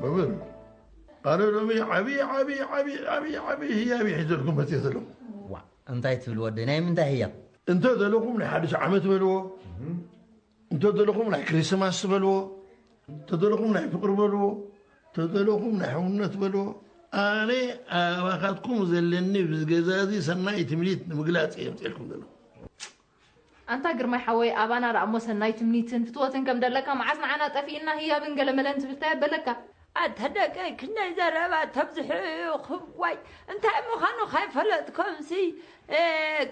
መምህር፣ ኣነ ሎሚ ዓብዪ ዓብዪ ዓብዪ ዓብዪ ዓብዪ ህያብ እዩ ሒዘልኩም መፅየ ዘለኹ። ዋ እንታይ ትብል ወደይ፣ ናይ ምንታይ ህያብ? እንተ ዘለኹም ናይ ሓድሽ ዓመት በልዎ፣ እንተ ዘለኹም ናይ ክሪስማስ በልዎ፣ እንተ ዘለኹም ናይ ፍቕሪ በልዎ፣ እንተ ዘለኹም ናይ ሕውነት በልዎ። ኣነ ኣባኻትኩም ዘለኒ ብዝገዛዚ ሰናይ ትምኒት ንምግላፅ እየ ምፅኤልኩም ዘለኹ። ኣንታ ግርማይ ሓወይ ኣባና ደኣ እሞ ሰናይ ትምኒትን ፍትወትን ከም ደለካ መዓስ ንዓና ጠፊእና ህያብን ገለመለን ትብል እንታይ ኣበለካ? ኣንተ ደቀይ ክንደይ ዘረባ ተብዝሑ ኢኹም ዋይ እንታይ ምዃኑ ካይፈለጥኩምሲ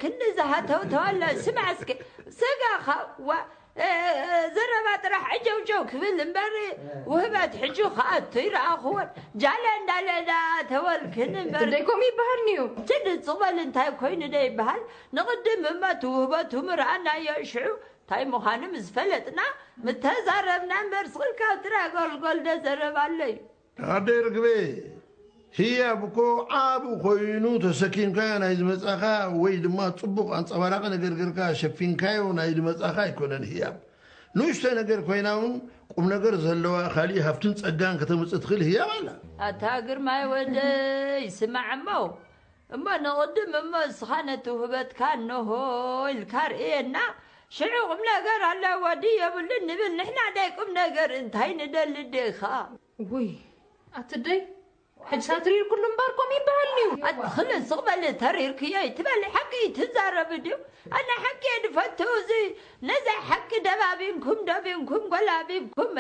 ክንዲ ዝሃተውተው ኣሎ ስማዕ እስኪ ስጋኻ ዋ ዘረባ ጥራሕ ዕጀውጀው ክብል እምበር ውህበት ሕጂ ክኣቱ ይረኣኽዎን ጃለ እንዳለ ዳተወልክን እምበር ትደይ ከምኡ ይበሃል ንዩ ትድጽበል እንታይ ኮይኑ ደይበሃል ንቕድም እመ ትውህበቱ ምርኣናዮ ሽዑ እንታይ ምዃኑ ምስ ፈለጥና ምተዛረብና እምበር ስቕልካ ትራ ጎልጎል ደዘረብ ኣሎ እዩ ኣደይ ርግበ ህያብ እኮ ዓብ ኮይኑ ተሰኪምካዮ ናይ ዝመጻኻ ወይ ድማ ጽቡቕ ኣንጸባራቂ ነገር ገርካ ሸፊንካዮ ናይ ዝመጻኻ ኣይኮነን ህያብ ንእሽቶ ነገር ኮይና እውን ቁም ነገር ዘለዋ ካሊእ ሃፍትን ጸጋን ከተምጽእ ትኽእል ህያብ ኣላ ኣታ ግርማይ ወደይ ስማዕ እሞ እሞ ንቕድም እሞ እስኻ ነቲ ውህበትካ እነሆ ኢልካ ርእየና ሽዑ ቁም ነገር ኣለዎ ድዩ የብሉን ንብል ንሕና ናይ ቁም ነገር እንታይ ንደሊ ዲኻ ውይ ኣትደይ ሕጂ ሳትሪር ኩሉ እምበር ኮም ይበሃል እዩ ኣትኽል ስቕ በሊ ተሪርክዮ ትበሊ ሓቂ ትዛረብ ድዩ ኣነ ሓቂ እየ ድፈቱ እዚ ነዛ ሓቂ ደባቢንኩም ደቢንኩም ጎላቢብኩም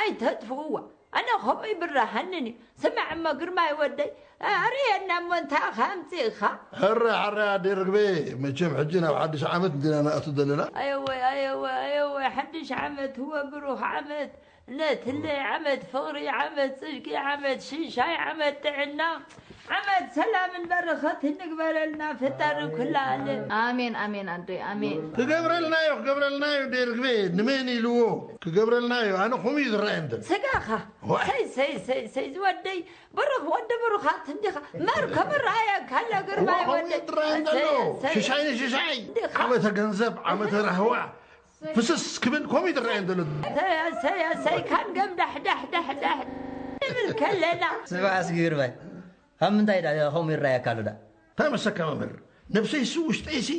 ኣይተጥፍእዋ ኣነ ከምኡ ይብራሃንን እዩ ስማዕ እሞ ግርማይ ወደይ ኣርእየና እሞ እንታይ ኢኻ ኣምፂእኻ ሕረ ሕረ ኣደ ርግበ መቸም ሕጂ ናብ ሓድሽ ዓመት እንዲና ንኣቱ ዘለና ኣየወይ ኣየወይ ኣየወይ ሓድሽ ዓመት ህወ ብሩኽ ዓመት ነትለይ ዓመት ፍቕሪ ዓመት ፅድቂ ዓመት ሽሻይ ዓመት ጥዕና ዓመት ሰላምን በረኸትን ንግበረልና ፈጣሪ ኩላ ዓለም ኣሜን ኣሜን ኣደይ ኣሜን ክገብረልናዮ ክገብረልናዮ ደርግቤ ንመን ኢልዎ ክገብረልናዮ ኣነ ከምኡ እዩ ዝረኣየን ዘሎ ስጋኻ ሰይ ሰይ ሰይ ሰይ ዝወደይ ብሩኽ ወዲ ብሩኻት እንዲኻ መር ከምረኣየካ ኣሎ ግርማይ ወደይ ሽሻይ ንሽሻይ ዓመተ ገንዘብ ዓመተ ራህዋ ፍስስ ክብል ከምኡ ይትረአየን ዘሎ ሰይ ሰይ ሰይ ካን ገም ዳሕ ዳሕ ዳሕ ዳሕ ንብል ከለና ስማዕ እስኪ ግርማይ ካብ ምንታይ ዳ ከምኡ ይረኣየካ ኣሎ ዳ እንታይ መሰካ መምህር ነብሰይሲ ውሽጠይሲ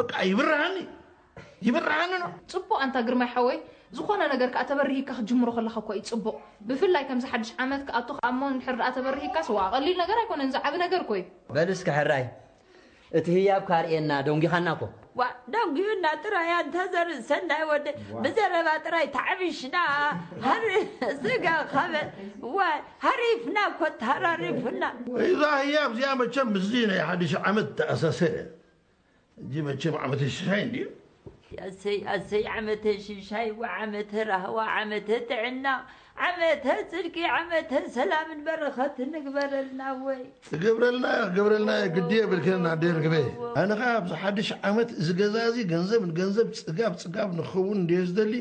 በቃ ይብርሃኒ ይብርሃኒ ነው ጽቡቕ ኣንታ ግርማይ ሓወይ ዝኾነ ነገር ከኣ ተበርሂካ ክትጅምሮ ከለኻ እኮ እዩ ጽቡቕ ብፍላይ ከምዚ ሓድሽ ዓመት ክኣቱ ከኣ እሞ እንድሕር ደኣ ተበርሂካስ ዋ ቀሊል ነገር ኣይኮነን ዝዓቢ ነገር እኮ እዩ በል እስኪ ሕራይ እቲ ህያብ ካርእየና ደንጊኻና እኮ። ዋ ደንጉዩና ጥራይ ኣንታ ዘርኢ ሰናይ ወደይ ብዘረባ ጥራይ ተዓቢሽና ሃሪ ስጋ ኸበ ዋይ ሃሪፍና እኮ ተሃራሪፉና። እዛ ህያብ እዚኣ መቸም ምስዚ ናይ ሓድሽ ዓመት ተኣሳሰረ። ሕጂ መቸም ዓመተ ሽሻይ እንድዩ። ኣሰይ ኣሰይ ዓመተ ሽሻይ ወዓመተ ራህዋ ዓመተ ጥዕና ዓመተ ጽድቂ ዓመተ ሰላምን በረኸትን ንግበረልና ወይ። ክገብረልና ክገብረልና ግዲ የብልክን ኣደ ርግበ ኣነ ኸዓ ኣብዚ ሓድሽ ዓመት እዚ ገዛ እዚ ገንዘብ ንገንዘብ ጽጋብ ጽጋብ ንኽኸውን እንድየ ዝደሊ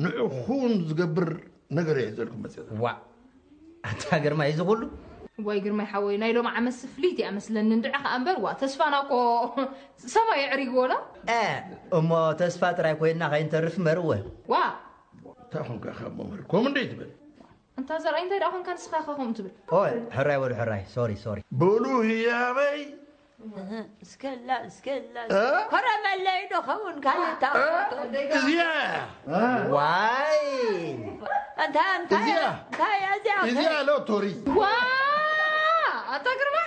ንዑ ክውን ዝገብር ነገር እየ ዘልኩም መፅእ ዋ ኣንታ ግርማይ እዚ ኩሉ ዋይ ግርማይ ሓወይ ናይ ሎም ዓመት ስፍሊት እያ መስለኒ እንድዒ ከዓ እምበር ዋ ተስፋና ኮ ሰማይ የዕሪግዎና እሞ ተስፋ ጥራይ ኮይንና ከይንተርፍ መርወ ዋ እንታይ ኾንካ ካብ መምህር ከምኡ እንደ ትብል እንታ ዘርኣይ እንታይ ደኣ ኮንካ ንስኻ ከ ከምኡ ትብል ኦይ ሕራይ በሉ ሕራይ ሶሪ ሶሪ በሉ ህያበይ እስከላ እስከላ ኮረመለይ ዶ ኸውን ካልእ እዚኣ ዋይ እንታይ እንታይ እንታይ እዚኣ እዚኣ ሎቶሪ ዋ ኣታ ግርማ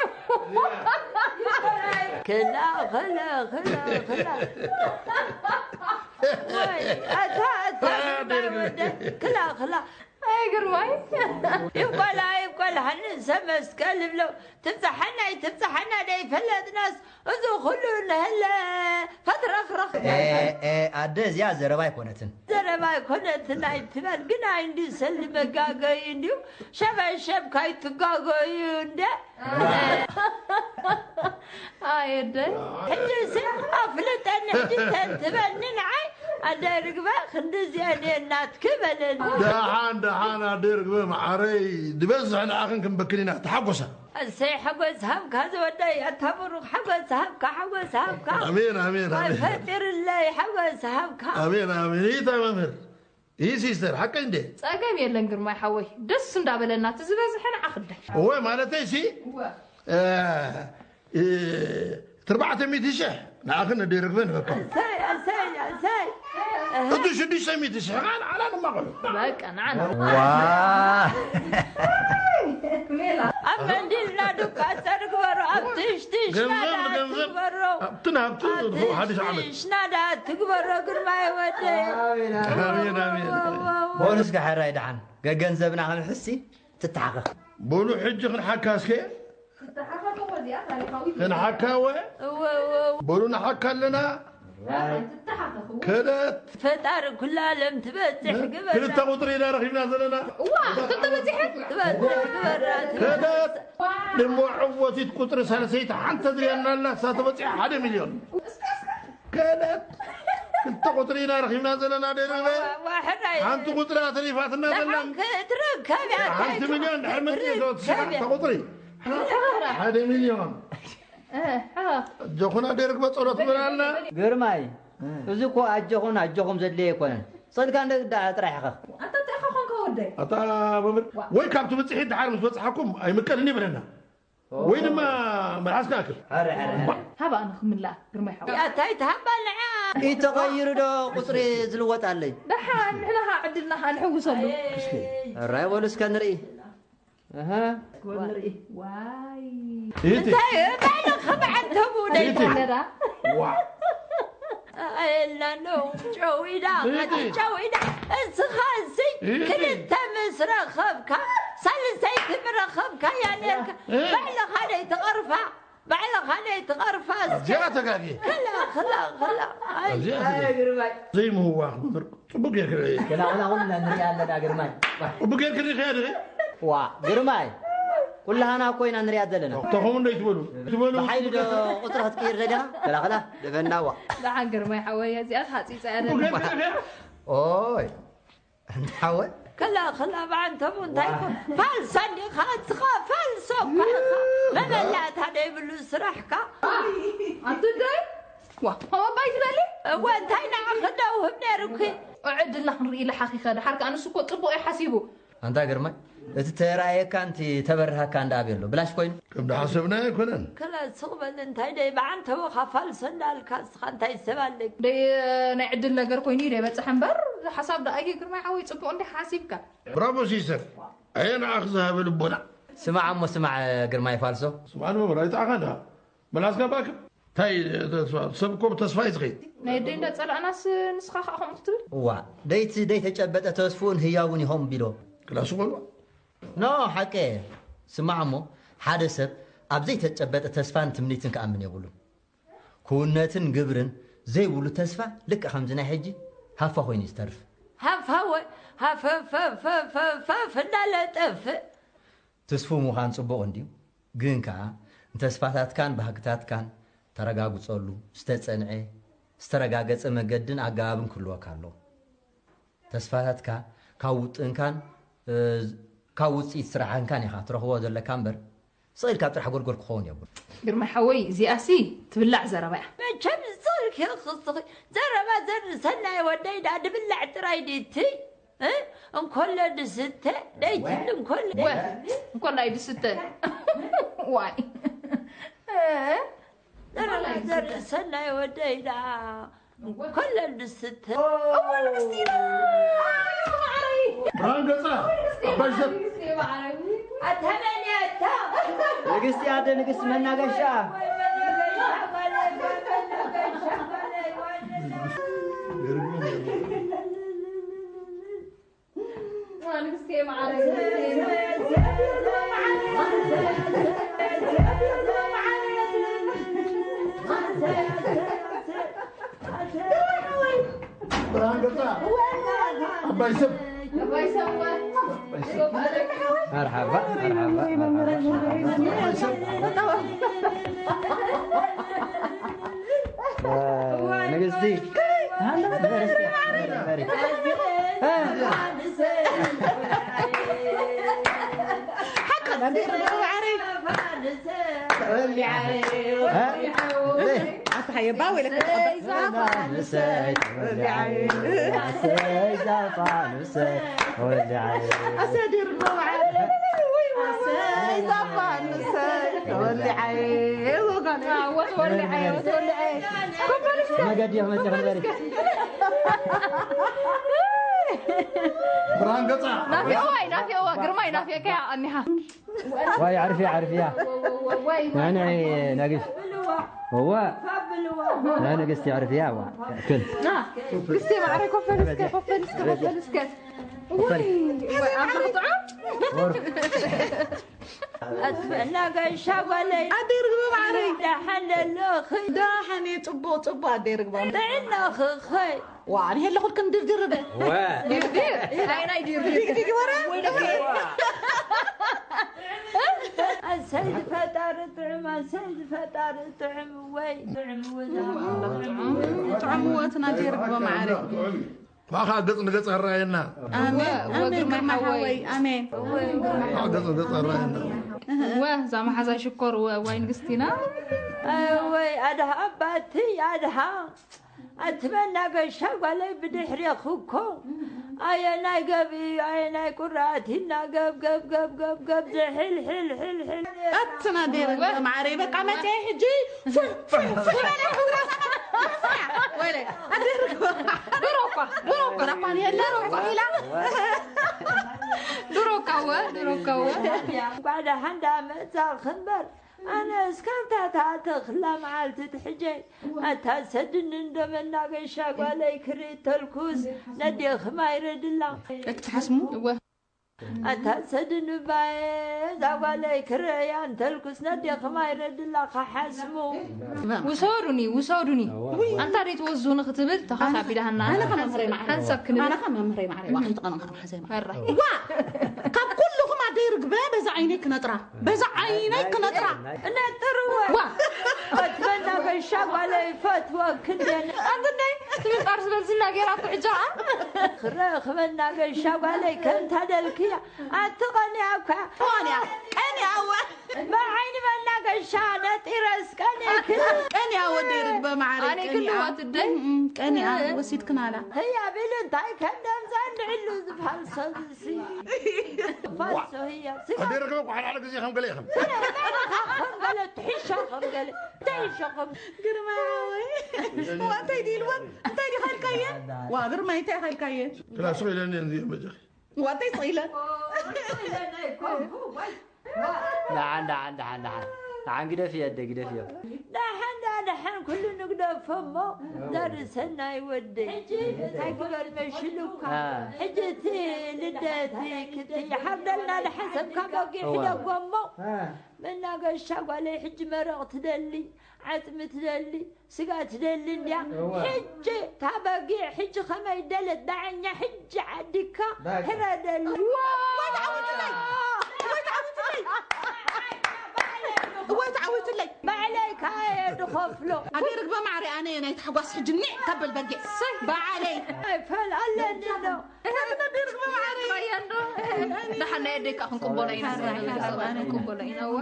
ክላ ክላ ክላ ክላ ክላ ክላ ኣይግርማይ ይቆላ ይቆላ ንሰ መስቀል ብለው ትብፅሓና ይትብፅሓና ደይፈለጥናስ እዚ ኩሉ ንህለ ፈትረኽረኽ ኣደ እዚኣ ዘረባ ኣይኮነትን ዘረባ ኣይኮነትን ኣይትበል ግን ኣይንዲ ሰሊ መጋገይ እንዲዩ ሸበሸብ ካይትጋገዩ እንደ ኣየደ ሕጂ ሲ ኣፍልጠኒ ሕጂ ተንትበኒ ንዓይ ኣደ ርግበ ክንድዚአን እየ እናትኪ በለኒ ደሓን ደሓን ኣደ ርግበ መዓረይ ዝበዝሕ ንዓኽን ክንበክል ኢና ተሓጎሳ እሰይ ሓጎስ ሃብካ ዝወደይ ኣታ ብሩኽ ሓጎስ ሃብካ ሓጎስ ሃብካ ኣሜን ኣሜን ኣሜን ፈጢርለይ ሓጎስ ሃብካ ኣሜን ኣሜን ይታ መምህር ይህ ሲስተር ሓቀይ እንዴ? ጸገም የለን ግርማይ ሓወይ፣ ደስ እንዳበለና እቲ ዝበዝሐ ንዓኺ ደይ። እወ ማለተይ ሲ እወ። እ፣ እ፣ እቲ ኣርባዕተ ሚእቲ ሽሕ ንዓኽን ኣደይ ርግበ ንበካ። ኣሰይ ኣሰይ ኣሰይ። እቲ ሽዱሽተ ሚእቲ ሽሕ ኸዓ ንዓና ንማቐሉ። በቃ ንዓና። ዋ። ኣብ መንዲልና ዱቃ ጸርግበሮ ኣብ ትሽትሽ ገንዘብ ናዳ ንገንዘብ ትግበሮ። ኣብቲ ናብቲ ኣብ ሓድሽ ዓመት። ትሽትሽ ናዳ ትግበሮ ግርማይ ወደይ። ኣሜን ኣሜን። በሉ እስከ ሕራይ ደሓን ገገንዘብና ክንሕሲ ትተሓኸኽ። በሉ ሕጂ ክንሓካ እስከ። ትተሓኸኸ እዚኣ ታሪኻዊት። ክንሓካ ወ። እወ እወ። በሉ ንሓካ ኣለና። ትተሓኸኹ። ከደት። ፈጣሪ ኩላ ዓለም ትበጽሕ እ? ግበራ። ክልተ ቁፅሪ ኢና ረኺብና ዘለና። እዋ ክልተ በፂሐ። ትበጽሕ ግበራ። ከደት። ደሞ ዕወቲት ቁፅሪ ሳልሰይቲ ሓንቲ ትሪኣና ኣላ፣ እሳ ተበፂሓ ሓደ ሚልዮን። ከለት ክልተ ቁፅሪ ኢና ረኺብና ዘለና ደርበ። ዋሕራይ ሓንቲ ቁፅሪ ኣተሪፋትና ዘላ ክትርከብ እያ። ሓንቲ ሚልዮን ድሕሪ መፅእ ክትርከብ እያ። ሸውዓተ ቁፅሪ ሓደ ሚልዮን። ኣጆኹና ደርግበ ጸሎት በላልና። ግርማይ፣ እዚ እኮ ኣጆኹን ኣጆኹም ዘድልየ ኣይኮነን። ስቕልካ እንደ ዳ ጥራሕ ኢኻ። ኣታ እንታይ ኢኻ ኾንካ ወደይ? ኣታ መምህር፣ ወይ ካብቲ ብፅሒት ድሓር ምስ በፅሓኩም ኣይምቀልን ይብለና። ወይ ድማ መልሓስካ ኣክል። ሓረ፣ ሓረ፣ ሓረ። ሃባ ንኽምላእ ግርማይ ሓወይ። ኣታ ኣይትሃባ ንዓ። ኢተቐይሩ ዶ ቁፅሪ ዝልወጥ ኣለይ? ደሓን ንሕና ኸዓ ዕድልና ኸዓ ንሕውሰሉ። ኣራይ በሉ እስከ ንርኢ። ኣሃ። እስከ ንርኢ። ዋይ። ኢቲ። እንታይ ባዕልኻ በዓል ተቡ ኢቲ። ደይታ። ዋ። ኣየላ ነው ጨዊዳ፣ ኢቲ። ጨዊዳ። እስኻ እሲ ኢቲ። ክልተ ምስ ረኸብካ፣ ሳልሰይቲ ምረኸብካያ ነርካ። እ? ባዕልኻ ደይ ትቐርፋ፣ ባዕልኻ ደይ ትቐርፋ እስከ። ኣብዚኣ ተጋግየ። ክላ፣ ክላ፣ ክላ። ኣይ። ኣብዚኣ ተጋግየ። ኣይ፣ ግርማይ። ዘይምህዋኽ መምህር፣ ጽቡቅ ጌርክ ርኢኻ። ክላ፣ ክላ፣ ኩልና ንሪኣ ኣለና ግርማይ። ጽቡቅ ጌርክ ርኢኻያ ድኺ? ዋ፣ ግርማይ። ኩላህና እኮ ኢና ንሪኣ ዘለና። ተኸሙ እንዶ ይትበሉ። ይትበሉ። ብሓይሊ ዶ ቁጽሪ ክትቅይር ደሊኻ? ክላ፣ ክላ፣ ደበና ዋ። ደሓን ግርማይ ሓወይ፣ እዚኣ ተሓጺጻ እያ ጽቡቅ ደላ። ጌርክ ርኢኻያ? ኦይ። ሓወይ። ከላ፣ ከላ፣ ብዓንተቡ እንታይ ኮ-፣ ፋልሳ እንዲኻ፣ እስኻ ፋልሶ እኳ ኢኻ። መመላእታ ደይብሉ ስራሕካ። ኣትደይ? ዋ፣ ከም ኣባይ ዝበሊ? እወ፣ እንታይ ንዓኺ ደውህብ ነይሩኪ? ዕድልና ክንርኢ ኢለ ሓኺኸ፣ ደሓር ከኣ ንሱ እኮ ጽቡቕ እዩ ሓሲቡ። ኣንታ ግርማይ፣ እቲ ተራእየካን እቲ ተበርሃካን ደኣ ኣበይ ኣሎ? ብላሽ ኮይኑ? ከም ዝሓሰብናዮ ኣይኮነን። ከላ ስቕ በል፣ እንታይ ደይ ብዓንተቦኻ ፋልሶ እንዳልካ፣ እስኻ እንታይ ሰብ ኣለኪ? ደይ፣ ናይ ዕድል ነገር ኮይኑ እዩ ደይበጽሕ እምበር፣ ሓሳብ ደኣ ኣየ ግርማይ ሓወይ፣ ጽቡቕ እንዲኻ ሓሲብካ። ብራቮ ሲስተር፣ ኣየ ንዓኺ ዝሃበ ልቦና። ስማዕ እሞ ስማዕ ግርማይ ፋልሶ። ስማዕ እሞ መምህር፣ ኣይጠዓኻን ደኣ። መልሓስካ ባክ። እንታይ ተስፋ? ሰብ እኮ ብተስፋ እዩ ዝኸይድ። ናይ ኣደይ እንዳጸላእናስ ንስኻ ከኣ ከምኡ ክትብል? እዋ፣ ደይቲ ደይተጨበጠ ተስፍኡን ህያውን ይኸውን ቢሎ። ክላስ ቆልዋ። ኖ፣ ሓቂ። ስማዕ እሞ፣ ሓደ ሰብ ኣብ ዘይተጨበጠ ተስፋን ትምኒትን ክኣምን የብሉን። ክውነትን ግብርን ዘይብሉ ተስፋ ልክዕ ከምዚ ናይ ሕጂ ሃፋ ኮይኑ እዩ ዝተርፍ። ሃፋ ወይ ሃፈፈፈፈፈፍ እንዳለ ጠፍእ። ትስፉው ምዃን ጽቡቕ እንድዩ፣ ግን ከኣ ንተስፋታትካን ባህግታትካን ተረጋግጸሉ ዝተጸንዐ፣ ዝተረጋገጸ መገድን ኣገባብን ክህልወካ ኣለዎ። ተስፋታትካ ካብ ውጥንካን፣ እ፣ ካብ ውጽኢት ስራሕንካን ኢኻ ትረኽቦ ዘለካ እምበር፣ ስቕ ኢልካ ኣብ ጥራሕ ጎልጎል ክኸውን የብሉን። ግርማይ ሓወይ፣ እዚኣሲ ትብላዕ ዘረባ እያ። መቸም ስቕ ኢልኪ ክስኺ፣ ዘረባ ዘር-፣ ሰናይ ወደይ ደኣ ድብላዕ ጥራይ ድዩ እቲ? እ? እንኮሎ ድስተ፣ ደይትል እንኮሎ። ወ-፣ እንኮላይ ድስተ። ዋይ። እ? ዘረባ ዘር-፣ ሰናይ ወደይ ደኣ እንኮሎ ድስተ። እወ ንግስቲ ኢና። ኣይ፣ ማዕረይ። ብርሃን ገጻ፣ ኣባይ ሰብ። ኣታ መን እያ እታ? ንግስቲ ኣደ ንግስቲ መናገሻ። ንግስቲ ማዕረ። ብርሃን ገጻ። ኣባይ ሰብ። ኣባይ ሰብ። መርሓባ፣ መርሓባ፣ መርሓባ። ኣባይ ሰብ። ንግስቲ። ሓየባ ወይለ ኣሰይ ዛፋ ንሰይ ተወልዓይ። ኣሰይ ዛፋ ንሰይ ተወልዓይ። ኣሰይ ድርጎ በዓል። ኣሰይ ዛፋ ንሰይ ተወልዓይ። ወጋነ። ወተወልዓይ፣ ወተወልዓይ። ኮበልስከ። መገዲ መገዲ። ብርሃን ገጻ። ናፊዋ፣ ናፊዋ፣ ግርማይ ናፊካ ኣኒሃ። ዋይ ዓርፍያ ዓርፍያ። ንዕንዒ ነግሽ። እወ። ንንግስቲ ዓርፍያ እዋ። ክል። ና፣ ግስቲ ማዕረ ኮፈል እስከ፣ ኮፈል እስከ፣ ኮፈል እስከ። ወይ፣ ወይ፣ ኣብ መቕጥዖ? ኣትፈና ጋሻ ጓለይ። ኣደይ ርግበ ማዕረይ። ደሓን ኣለኺ? ደሓን እየ፣ ጽቡቕ፣ ጽቡቕ ኣደይ ርግበ። ጥዕናኺ ኸይ? ዋ፣ ኣነ ኣለኹልክን ድርድር በ። ወ። ድርድር? ኣይ፣ ናይ ድርድር። ዲግ፣ ዲግ፣ ወረ? ወይለኪ። ኣሰይ ዝፈጣሪ ጥዑም፣ ኣሰይ ዝፈጣሪ ጥዑም፣ ወይ ጥዑም፣ ወይ ጥዑም። ጥዑም ወትና ጀርግቦ ማዕረ። ባኻ ገጽ ንገጽ ኣራየና። ኣሜን፣ ወ-፣ ኣሜን፣ ወግርማ ግርማ ሓወይ። ሓወይ፣ ኣሜን። ባኻ ገጽ ንገጽ ኣራየና። ወ፣ እዛ መሓዛ ሽኮር፣ ወ-፣ ዋይ ንግስቲና። ኣወይ፣ ኣድሃ ኣባትይ፣ ኣድሃ። ኣቲ መናገሻ ጓለይ ብድሕሬኺ እኮ ኣየናይ ገብኢ ኣየናይ ቁራኣት ኢልና ገብ ገብ ገብ ገብ ገብ ዝሕል ሕል ሕል ሕል ኣትና ደይረ ማዕረይ በቃ መፅአ ሕጂ ፉ ፉ ፉ በለ ሕውራ ወይለ ኣደርጎ ድሮ እኳ ድሮ እኳ ራኳን የለ ድሮ እኳ ኢላ ድሮ እኳ ወ ድሮ እኳ ወ እንኳዕ ደሓን ዳመፃ ክንበር ኣነ እስካብታ ተኽላ መዓልቲ ትሕጀይ ኣታ ሰድኒ እንዶ መናገሻ ጓለይ ክርኢ ተልኩስ ነዴኽም ኣይረድላ ክትሓስሙ እወ ኣታ ሰድኒ ባየ እዛ ጓለይ ክርእያ እንተልኩስ ነዴኽም ኣይረድላ ክሓስሙ ውሰዱኒ ውሰዱኒ ኣንታ ደይ ትወዙ ንክትብል ተኻት ኣቢዳሃና ኣነ ከመምህረይ መዓረ ሓንሳብ ክንብል ኣነ ከመምህረይ መዓረ ዋ ከይትቐመ ከመ ሕዘይ መዓረ ፈራ ዋ ካብ ኩልኹም ኣደይ ርግበ በዛ ዓይነይ ክነጥራ በዛ ዓይነይ ክነጥራ እነጥርወ ዋ ኣትበና በሻ ጓለ ይፈትወ ክንደን ኣንትንደይ ትምጣር ዝበል ዝና ገይራ ኩሕጃ ክረኽበና በሻ ጓለይ ከምታ ደልክያ ኣቲ ቀንያ እኳ ቀንያ ቀንያ እወ ብዓይኒ መናገሻ ነጢረስ ቀንያ ወደይ ርግበ መዓረ ኣነ ክልዋ ትደይ ቀንያ ወሲድክናላ ህያ ቢል እንታይ ከንደም ዘንድዕሉ ዝፋልሶ ዝሲ ፋልሶ ህያ ኣደረገ ኳሓዳ ሓደ ግዜ ከም ገለ ኢኹም ከም ገለ ትሕሾ ከም ገለ ትሕሾ ከም ግርማ ወይ እንታይ ዲልዋ እንታይ ዲኻ ኢልካየ ዋ ግርማ እንታይ ኢኻ ኢልካየ ክላሱ ኢለኒ እንዚ መጃ ዋተይ ስኢለ ደሓን ደሓን ደሓን ደሓን ደሓን ግደፍዮ ኣደ ግደፍዮ ደሓን ደሓን ኩሉ ንግደፎ እሞ ዘርሰናይ ወደይ እንታይ ግበር መሽሉካ ሕጂ እቲ ልደት ክትይሓርደልና ደሓን ሰብካ በጊዕ ሕደጎ እሞ መናገሻ ጓለይ ሕጂ መረቕ ትደሊ ዓፅሚ ትደሊ ስጋ ትደሊ እንድያ ሕጂ እታ በጊዕ ሕጂ ከመይ ደለት ዳዓኛ ሕጂ ዓዲካ ሕረደሊ እወ ተዓዊትለይ እወ ተዓዊትለይ እወ ተዓዊትለይ ባዕለይ ካየ ድኸፍሎ ኣደይ ርግበ ማዕረ ኣነ ናይ ታሕጓስ ሕጂ ኒዕ ተብል በጊዕ ባዕለይ ፈል ኣለኒ ዶ ደሓን ናይ ኣደይ ከዓ ክንቅበሎ ኢና ክንቅበሎ ኢና እወ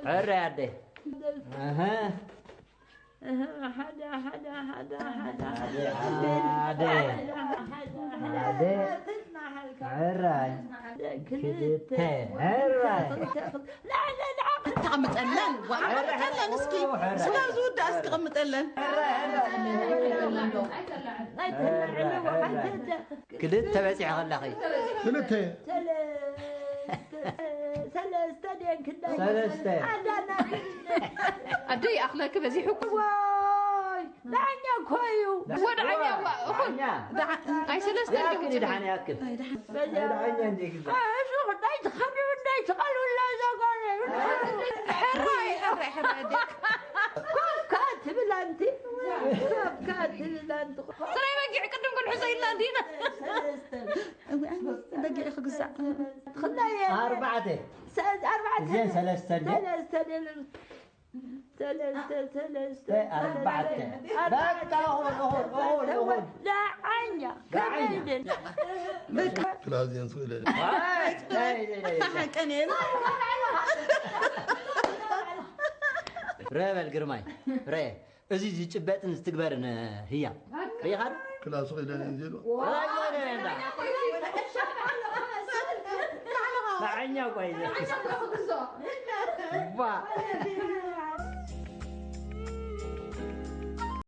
ሕረ ኣደ ሕራይ ክልተ ሕራይ ተቐምጠለን ተቐምጠለን እስኪ ስለ ዝውዳእ እስኪ ተቐምጠለን ክልተ በፂሐ ከላኺ ክልተ ሰለስተ ደን ክንደይ ሰለስተ ኣዳና ኣደ ይኣኽለኪ በዚሑ እኮ ወይ ዳኛ እኮ እዩ ወዳኛ እኹል ኣይ ሰለስተ ደን ክንደይ ያክል በዚያ ዳኛ እንደ ግዛ እሱ ጉዳይ ትኸዱ እንዳይ ትቐሉላ እዛ ጓል ሕራይ ሕራይ ሕራይ ኮካ ትብል ኣንቲ ኮካ ትብል ኣንቲ ስራይ በጊዕ ቅድም ክንሕዞ ኢልና እንዲና በጊዕ ክግዛእ ኣርባዕተ ኣርባዕተ እዚአን ሰለስተ እንደ ሰለስተ ሰለስተ ሰለስተ ኣርባዕተ በቃ እኹል እኹል እኹል እኹል ዳዓኛ ከመይድን ላዝየን ስእለ ቀኔ ረበል ግርማይ ረ እዚ ዝጭበጥን ዝትግበርን ህያ ሪኻር ክላሱ ኺለን እንዚሉ ላኛ ጓይ ዋ